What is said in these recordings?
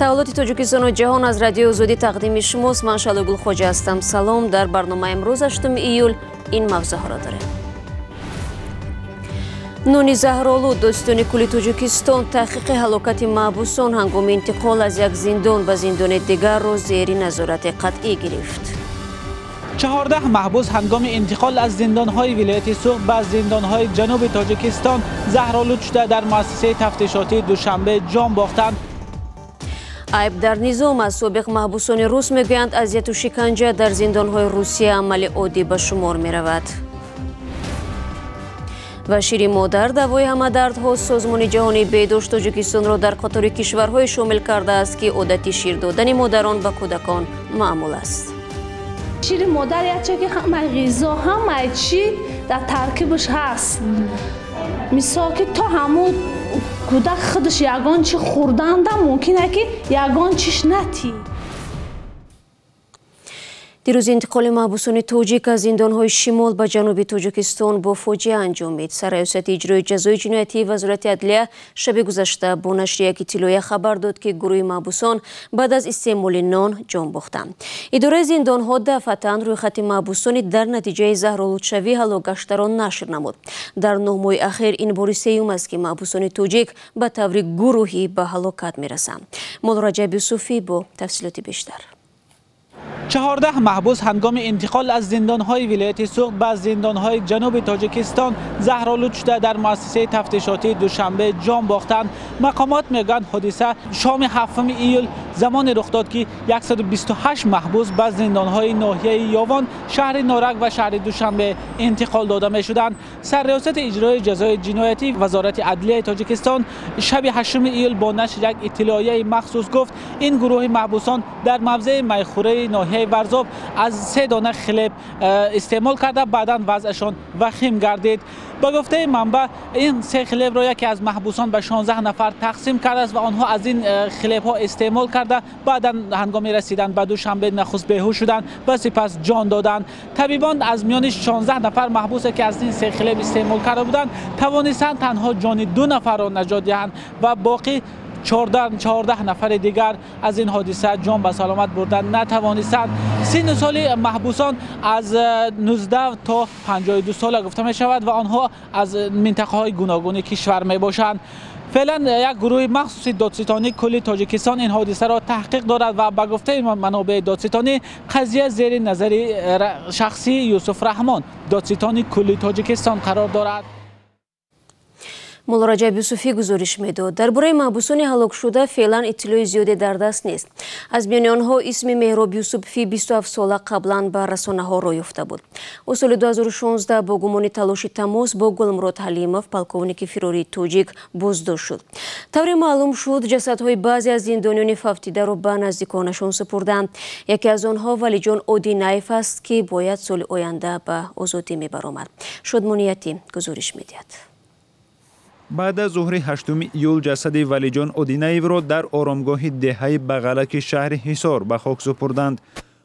Таҳаввулоти Тоҷикистону ҷаҳон аз Радиои Озодӣ тақдими шумост. Ман Шалуй Гулхоҷа ҳастам. Салом. Дар барномаи имрӯз 8 июл ин мавзӯъҳоро дорем. Нони заҳролуд, додситони кулли Тоҷикистон таҳқиқи ҳалокати маҳбусон ҳангоми интиқол аз як зиндон ба зиндони дигарро зери назорати қатъӣ гирифт. 14 маҳбус ҳангоми интиқол аз зиндонҳои вилояти Суғд ба зиндонҳои ҷануби Тоҷикистон заҳролуд шуда дар муассисаи тафтишотии Душанбе ҷон бохтанд. Айб дар низом аст. Собиқ маҳбусони рус мегӯянд, азияту шиканҷа дар зиндонҳои Русия амали оддӣ ба шумор меравад. Ва шири модар давои ҳама дардҳо. Созмони ҷаҳонии беҳдошт Тоҷикистонро дар қатори кишварҳое шомил кардааст, ки одати шир додани модарон ба кӯдакон маъмул аст. Шири модар яче ки ҳамаи ғизо, ҳамаи чӣ дар таркибаш ҳаст. Мисол ки то ҳамун кӯдак худаш ягон чӣ хӯрданда мумкин е ки ягон чиш натӣ. Дирӯз интиқоли маҳбусони тоҷик аз зиндонҳои шимол ба ҷануби Тоҷикистон бо фоҷиа анҷомид. Сарраёсати иҷрои ҷазои ҷиноятии Вазорати адлия шаби гузашта бо нашри як иттилоия хабар дод, ки гурӯҳи маҳбусон баъд аз истеъмоли нон ҷон бохтанд. Идораи зиндонҳо дафъатан рӯйхати маҳбусони дар натиҷаи заҳролудшавӣ ҳалок гаштаро нашр намуд. Дар 9 моҳи ахир ин бори сеюм аст, ки маҳбусони тоҷик ба таври гурӯҳӣ ба ҳалокат мерасанд. Моллораҷаб Юсуфӣ бо тафсилоти бештар. 14 маҳбус ҳангоми интиқол аз зиндонҳои вилояти Суғд ба зиндонҳои ҷануби Тоҷикистон заҳролуд шуда дар муассисаи тафтишотии Душанбе ҷон бохтанд. Мақомот мегӯянд, ҳодиса шоми 7 июл замоне рух дод, ки 128 маҳбус ба зиндонҳои ноҳияи Ёвон, шаҳри Норак ва шаҳри Душанбе интиқол дода мешуданд. Сарраёсати иҷрои ҷазои ҷиноятӣ Вазорати адлияи Тоҷикистон шаби 8 июл бо нашри як иттилоияи махсус гуфт, ин гурӯҳи маҳбусон дар мавзеи майхӯраи ноҳияи Варзоб аз 3 дона хлеб истеъмол карда, баъдан вазъашон вахим гардид. Ба гуфтаи манбаъ, ин 3 хлебро яке аз маҳбусон ба 16 нафар тақсим кардааст ва онҳо аз ин хлебҳо истеъмол карда, баъдан ҳангоми расидан ба Душанбе нахуст беҳуш шуданд ва сипас ҷон доданд. Табибон аз миёни 16 нафар маҳбусе, ки аз ин 3 хлеб истеъмол карда буданд, тавонистанд танҳо ҷони 2 нафарро наҷот диҳанд ва боқӣ 14 нафари дигар аз ин ҳодиса ҷон ба саломат бурдан натавонистанд. Синну соли маҳбусон аз 19 то 52 сола гуфта мешавад ва онҳо аз минтақаҳои гуногуни кишвар мебошанд. Феълан як гурӯҳи махсуси додситонии кулли Тоҷикистон ин ҳодисаро таҳқиқ дорад ва ба гуфтаи манобеи додситонӣ қазия зери назари шахсии Юсуф Раҳмон, додситони кулли Тоҷикистон, қарор дорад. Моллораҷаб Юсуфӣ гузориш медод. Дар бораи маҳбусони ҳалокшуда феълан иттилои зиёде дар даст нест. Аз миёни онҳо исми Меҳроб Юсуфӣ 27 сола қаблан ба расонаҳо рӯй ёфта буд. Ӯ соли 2016 бо гумони талоши тамос бо Гулмурод Ҳалимов, полковники фирории тоҷик, боздошт шуд. Тавре маълум шуд, ҷасадҳои баъзе аз зиндониёни фавтидаро ба наздиконашон супурданд. Яке аз онҳо Валиҷон Одинаев аст, ки бояд соли оянда ба озодӣ мебаромад. Шодмониятӣ гузориш медиҳад. Баъд аз зуҳри 8 июл ҷасади Валиҷон Одинаевро дар оромгоҳи деҳаи Бағалаки шаҳри Ҳисор ба хок супурданд.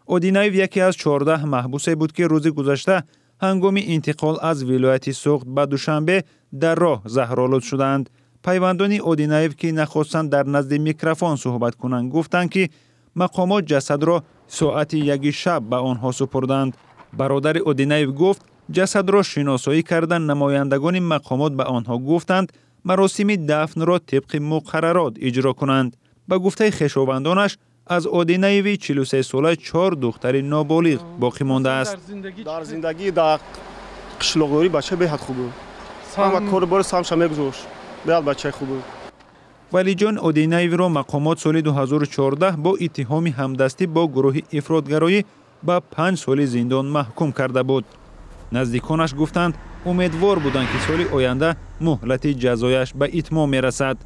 Одинаев яке аз 14 маҳбусе буд, ки рӯзи гузашта ҳангоми интиқол аз вилояти Суғд ба Душанбе дар роҳ заҳролуд шуданд. Пайвандони Одинаев, ки нахостанд дар назди микрофон суҳбат кунанд, гуфтанд, ки мақомот ҷасадро соати 1 шаб ба онҳо супурданд. Бародари Одинаев гуфт, ҷасадро шиносоӣ кардан намояндагони мақомот ба онҳо гуфтанд, маросими дафнро тибқи муқаррарот иҷро кунанд. Ба гуфтаи хешовандонаш, аз Одинаеви 43 сола 4 духтари ноболиғ боқӣ мондааст. Дар зиндагӣ дар қишлоқдорӣ бача беҳад хуб буд. Ҳама кору бори самша мегузошт. Беҳад бачаи хуб буд. Валиҷон Одинаевро мақомот соли 2014 бо иттиҳоми ҳамдастӣ бо гурӯҳи ифротгароӣ ба 5 соли зиндон маҳкум карда буд. Наздиконаш гуфтанд, умедвор буданд, ки соли оянда муҳлати ҷазояш ба итмом мерасад.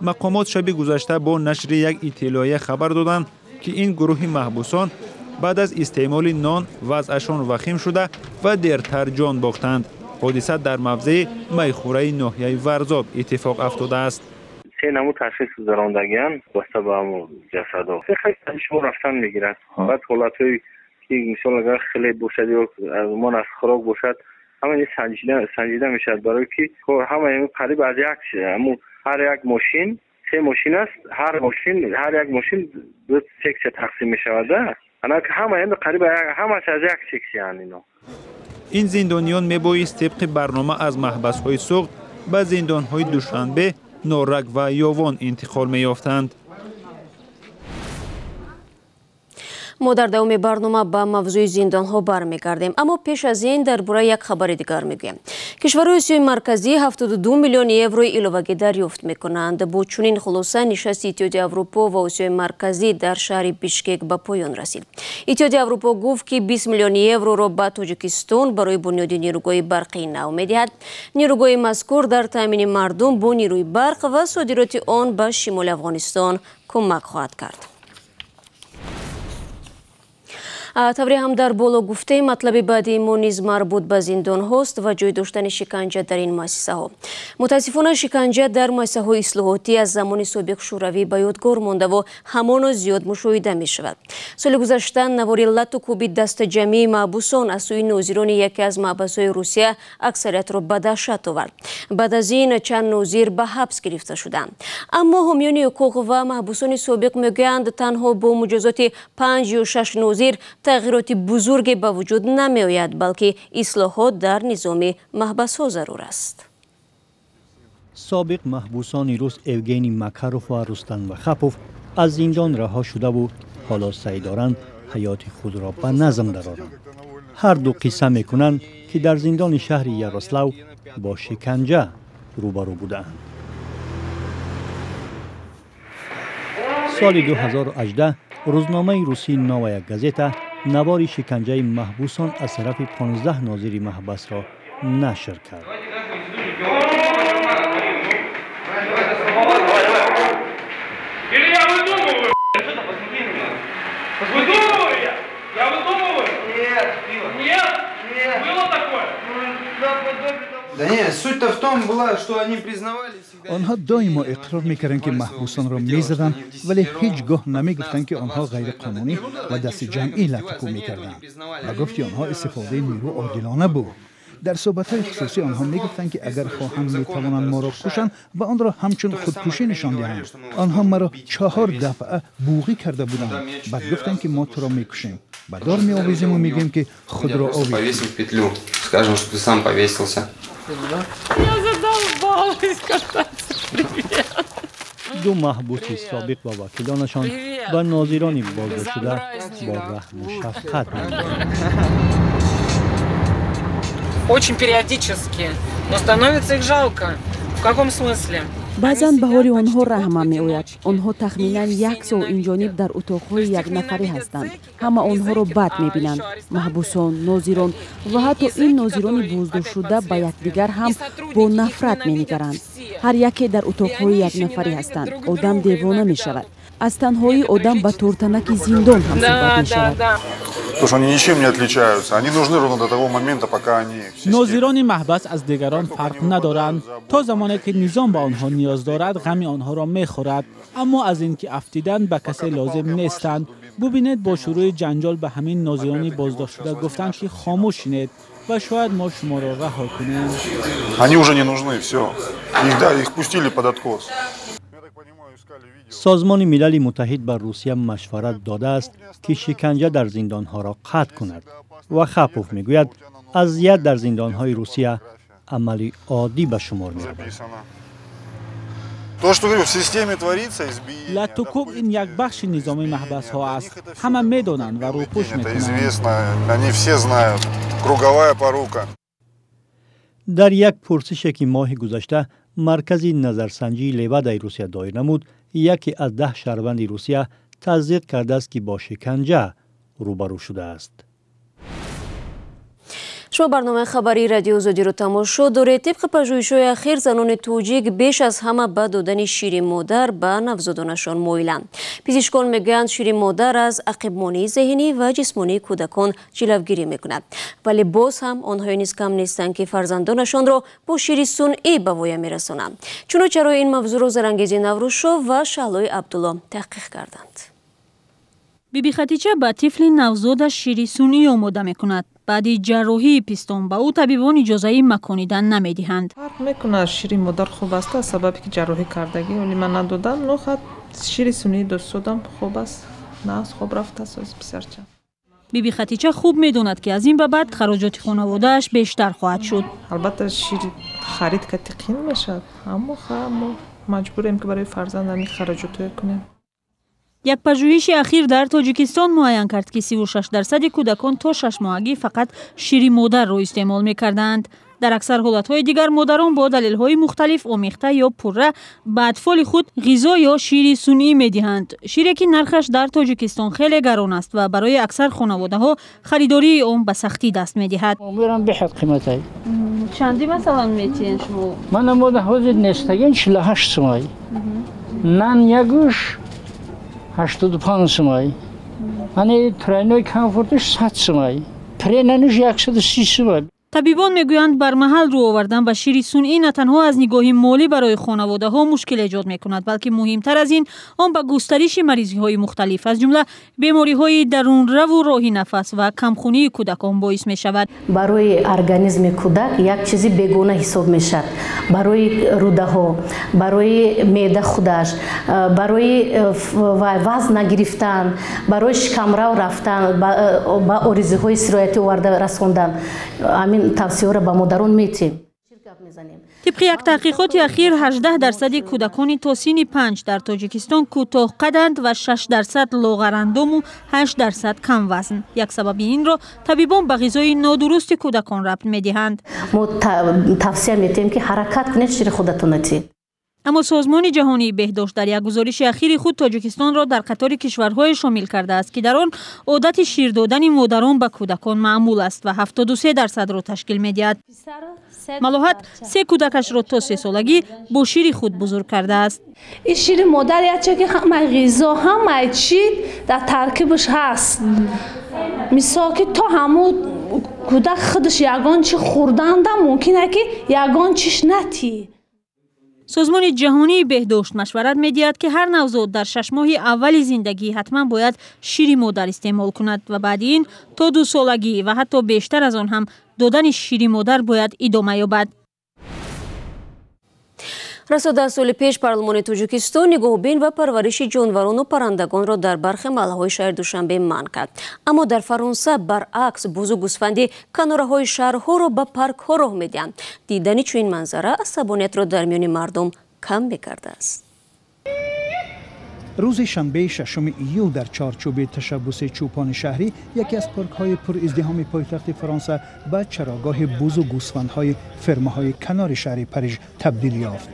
Мақомот шаби гузашта бо нашри як иттилоия хабар доданд, ки ин гурӯҳи маҳбусон баъд аз истеъмоли нон вазъашон вахим шуда ва дертар ҷон бохтанд. Ҳодиса дар мавзеи майхӯраи ноҳияи Варзоб иттифоқ афтодааст. Се намуд ташхис гузарондагианд баста ба ҳамон ҷасадҳо. Шумо рафтан мегирад. Баъд ҳолатҳои ки мисол агар хлеб бошад ё умуман аз хӯрок бошад, ҳама ин санҷида мешавад, барои ки ҳама қариб аз як ҳар як мошин Се мошин аст, ҳар мошин, ҳар як мошин ду сексия тақсим мешавад. Ҳама қариб ҳамаш аз як сексияанд ино. Ин зиндониён мебоист тибқи барнома аз маҳбасҳои Суғд ба зиндонҳои Душанбе, Норак ва Ёвон интиқол меёфтанд. Мо дар давоми барнома ба мавзӯи зиндонҳо бармегардем, аммо пеш аз ин дар бораи як хабари дигар мегӯем. Кишварҳои Осиёи Марказӣ 72 миллион еврои иловагӣ дарёфт мекунанд. Бо чунин хулоса нишасти Иттиҳоди Аврупо ва Осиёи Марказӣ дар шаҳри Бишкек ба поён расид. Иттиҳоди Аврупо гуфт, ки 20 миллион евроро ба Тоҷикистон барои бунёди нерӯгоҳи барқии нав медиҳад. Нерӯгоҳи мазкур дар таъмини мардум бо нерӯи барқ ва содироти он ба шимоли Афғонистон кӯмак хоҳад кард. Тавре ҳам дар боло гуфтем, матлаби баъдии мо низ марбут ба зиндонҳост ва ҷой доштани шиканҷа дар ин муассисаҳо. Мутаассифона, шиканҷа дар муассисаҳои ислоҳотӣ аз замони собиқ Шӯравӣ ба ёдгор мондаву ҳамоно зиёд мушоҳида мешавад. Соли гузашта навори лату кӯби дастаҷамъии маҳбусон аз сӯи нозирони яке аз маҳбасҳои Русия аксариятро ба даҳшат овард. Баъд аз ин чанд нозир ба ҳабс гирифта шуданд. Аммо ҳомиёни ҳуқуқ ва маҳбусони собиқ мегӯянд, танҳо бо муҷозоти 5 ё 6 нозир тағйироти бузурге ба вуҷуд намеояд, балки ислоҳот дар низоми маҳбасҳо зарур аст. Собиқ маҳбусони рус Евгений Макаров ва Рустам Вахапов аз зиндон раҳо шудаву ҳоло саъй доранд ҳаёти худро ба назм дароранд. Ҳар ду қисса мекунанд, ки дар зиндони шаҳри Ярослав бо шиканҷа рӯбарӯ будаанд. Соли 2018 рӯзномаи русии Новая газета навори шиканҷаи маҳбусон аз тарафи 15 нозири маҳбасро нашр кард. Онҳо доимо иқрор мекарданд, ки маҳбусонро мезаданд, вале ҳеҷ гоҳ намегуфтанд, ки онҳо ғайриқонунӣ ва дасти ҷамъӣ латукӯб мекарданд. Ба гуфти онҳо, истифодаи нерӯ одилона буд. Дар суҳбатҳои хусусӣ онҳо мегуфтанд, ки агар хоҳанд метавонанд моро кушанд ва онро ҳамчун худкушӣ нишон диҳанд. Онҳо маро 4 дафъа буғӣ карда буданд. Баъд гуфтанд, ки мо туро мекушем, ба дор меовезему мегӯем, ки худро овехтӣ. Ду маҳбуси собиқ ва вакилонашон ба нозирони боздоштшуда бо раҳму шафқат менигаранд. Очень периодически, но становится их жалко. В каком смысле? Баъзан ба ҳоли онҳо раҳмам меояд. Онҳо тахминан як сол инҷониб дар утоқҳои якнафарӣ ҳастанд. Ҳама онҳоро бад мебинанд. Маҳбусон, нозирон ва ҳатто ин нозирони боздоштшуда ба якдигар ҳам бо нафрат менигаранд. Ҳар яке дар утоқҳои якнафарӣ ҳастанд. Одам девона мешавад. Аз танҳоӣ одам ба тортанаки зиндон ҳам суҳбат мешавад. Потому что они ничем не отличаются. Они нужны ровно до того момента, пока они... Нозирони маҳбас аз дигарон фарқ надоранд. То замоне ки низом ба онҳо ниёз дорад, ғами онҳоро мехӯрад. Аммо аз ин ки афтидан ба касе лозим нестанд. Бубинед, бо шурӯи ҷанҷол ба ҳамин нозирони боздоштшуда гуфтанд, ки хомӯш шинед ва шояд мо шуморо раҳо кунем. Они уже не нужны, всё. Их, да, их пустили под откос. Созмони Милали Муттаҳид ба Русия машварат додааст, ки шиканҷа дар зиндонҳоро қатъ кунад. Вахапов мегӯяд, азият дар зиндонҳои Русия амали оддӣ ба шумор меравад. Латукӯб ин як бахши низоми маҳбасҳо аст. Ҳама медонанд ва рӯпӯш мекунанд. Дар як пурсише, ки моҳи гузашта маркази назарсанҷии Левадаи Русия доир намуд, яке аз 10 шаҳрванди Русия тасдиқ кардааст, ки бо шиканҷа рӯбарӯ шудааст. Шумо барномаи хабарии Радиои Озодиро тамошо доред. Тибқи пажӯҳишҳои ахир, занони тоҷик беш аз ҳама ба додани шири модар ба навзодонашон моиланд. Пизишкон мегӯянд, шири модар аз ақибмонии зеҳнӣ ва ҷисмонии кӯдакон ҷилавгирӣ мекунад. Вале боз ҳам онҳое низ кам нестанд, ки фарзандонашонро бо шири сунъӣ ба воя мерасонанд. Чуно чаро ин мавзӯъро Зарангези Наврӯзшо ва Шаҳлои Абдулло таҳқиқ карданд. Биби Хатича ба тифли навзодаш шири сунъӣ омода мекунад. Баъди ҷарроҳии пистон ба ӯ табибон иҷозаи маконидан намедиҳанд. Фарқ мекунад, шири модар хуб аст, аз сабабе ки ҷарроҳӣ кардагӣ, вале ман надодам, но шири сунъӣ додам, хуб аст, на аз хоб рафтааст писарча. Биби Хатича хуб медонад, ки аз ин ба баъд хароҷоти хонаводааш бештар хоҳад шуд. Албатта, шири харид кати қин мешавад, аммо мо маҷбурем, ки барои фарзанд ҳамин хароҷотҳое кунем. Як пажӯҳиши ахир дар Тоҷикистон муайян кард, ки 36% кӯдакон то шашмоҳагӣ фақат шири модарро истеъмол мекарданд. Дар аксар ҳолатҳои дигар модарон бо далелҳои мухталиф омехта ё пурра ба атфоли худ ғизо ё шири сунъӣ медиҳанд. Шире, ки нархаш дар Тоҷикистон хеле гарон аст ва барои аксар хонаводаҳо харидории он ба сахтӣ даст медиҳад. Беҳад қиматай. Чанди масалан метиҳен шумо? Ман амода ҳозир нестагин 48 сомай. Нан ягуш 85 сомай. Ани тройной комфортиш 100 сомай. Пренаниш 130 сомай. Табибон мегӯянд, бармаҳал рӯ овардан ба шири сунъӣ на танҳо аз нигоҳи молӣ барои хонаводаҳо мушкил эҷод мекунад, балки муҳимтар аз ин, он ба густариши маризиҳои мухталиф, аз ҷумла бемориҳои дарунраву роҳи нафас ва камхунии кӯдакон боис мешавад. Барои организми кӯдак як чизи бегона ҳисоб мешавад. Барои рӯдаҳо, барои меъда худаш, барои вазн нагирифтан, барои шикамрав рафтан, ба оризиҳои сироятӣ оварда расондан. Ҳамин тавсияро ба модарон метиҳем. Тибқи як таҳқиқоти ахир, 18% кӯдакони то синни 5 дар Тоҷикистон кӯтоҳқаданд ва 6% лоғарандому 8% камвазн. Як сабаби инро табибон ба ғизои нодурусти кӯдакон рабт медиҳанд. Мо тавсия метиҳем, ки ҳаракат кунед, шири худатонро тиҳед. Аммо Созмони ҷаҳонии беҳдошт дар як гузориши ахири худ Тоҷикистонро дар қатори кишварҳое шомил кардааст, ки дар он одати шир додани модарон ба кӯдакон маъмул аст ва 73%-ро ташкил медиҳад. Малоҳат се кӯдакашро то сесолагӣ бо шири худ бузург кардааст. Ин шири модар яче ки ҳамаи ғизо, ҳамаи чӣ дар таркибаш ҳаст. Мисол ки то ҳамун кӯдак худаш ягон чӣ хӯрданда мумкин ки ягон чиш натӣ. Созмони ҷаҳонии беҳдошт машварат медиҳад, ки ҳар навзод дар 6 моҳи аввали зиндагӣ ҳатман бояд шири модар истеъмол кунад ва баъди ин то 2 солагӣ ва ҳатто бештар аз он ҳам додани шири модар бояд идома ёбад. Расо 10 соли пеш парлумони Тоҷикистон нигоҳубин ва парвариши ҷонварону паррандагонро дар бархе маҳаллаҳои шаҳри Душанбе манъ кард. Аммо дар Фаронса баръакс, бузу гӯсфанди канораҳои шаҳрҳоро ба паркҳо роҳ медиҳанд. Дидани чунин манзара асабониятро дар миёни мардум кам мекардааст. Рӯзи шанбеи 6 июл дар чорчӯби ташаббуси чӯпони шаҳрӣ яке аз паркҳои пуриздиҳоми пойтахти Фаронса ба чарогоҳи бузу гӯсфандҳои фермаҳои канори шаҳри Париж табдил ёфт.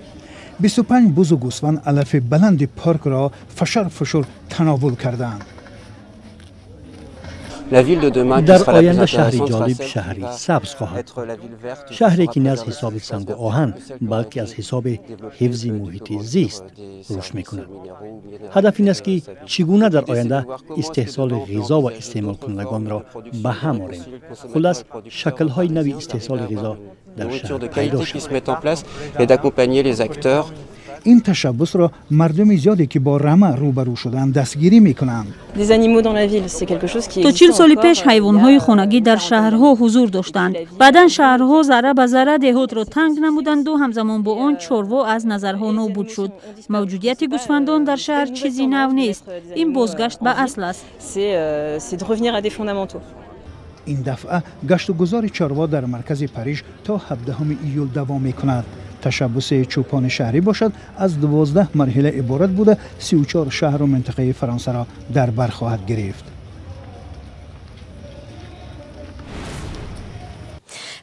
25 бузу гӯсфанд алафи баланди паркро фашар фушур тановул кардаанд. Дар оянда шаҳри ҷолиб шаҳри сабз хоҳад, шаҳре ки не аз ҳисоби сангу оҳан, балки аз ҳисоби ҳифзи муҳити зист рушд мекунад. Ҳадаф ин аст, ки чӣ гуна дар оянда истеҳсоли ғизо ва истеъмолкунандагонро ба ҳам орем. Хуллас, шаклҳои нави истеҳсоли ғизо дар шаҳр пайдо шавад. Ин ташаббусро мардуми зиёде, ки бо рама рӯбарӯ шуданд, дастгирӣ мекунанд. То 40 соли пеш ҳайвонҳои хонагӣ дар шаҳрҳо ҳузур доштанд. Баъдан шаҳрҳо зарра ба зарра деҳотро танг намуданду ҳамзамон бо он чорво аз назарҳо нобуд шуд. Мавҷудияти гӯсфандон дар шаҳр чизи нав нест, ин бозгашт ба асл аст. Ин дафъа гаштугузори чорво дар маркази Париж то 17 июл давом мекунад. Ташаббуси чӯпони шаҳрӣ бошад, аз 12 марҳила иборат буда, 34 шаҳру минтақаи Фаронсаро дар бар хоҳад гирифт.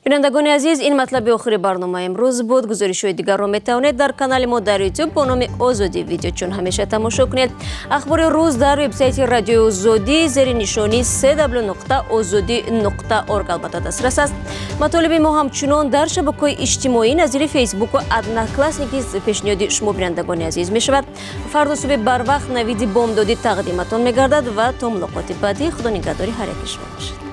Бинандагони азиз, ин матлаби охири барномаи имрӯз буд. Гузоришҳои дигарро метавонед дар канали мо дар Ютуб бо номи Озодӣ Видео чун ҳамеша тамошо кунед. Ахбори рӯз дар вебсайти Радиои Озодӣ зери нишонии cw.ozodi.org албатта дастрас аст. Матолиби мо ҳамчунон дар шабакаҳои иҷтимоӣ назири Фейсбуку Одноклассники пешниҳоди шумо, бинандагони азиз, мешавад. Фардо субҳи барвақт навиди бомдодӣ тақдиматон мегардад ва то мулоқоти баъдӣ Худо нигаҳдори ҳар яки шумо бошад.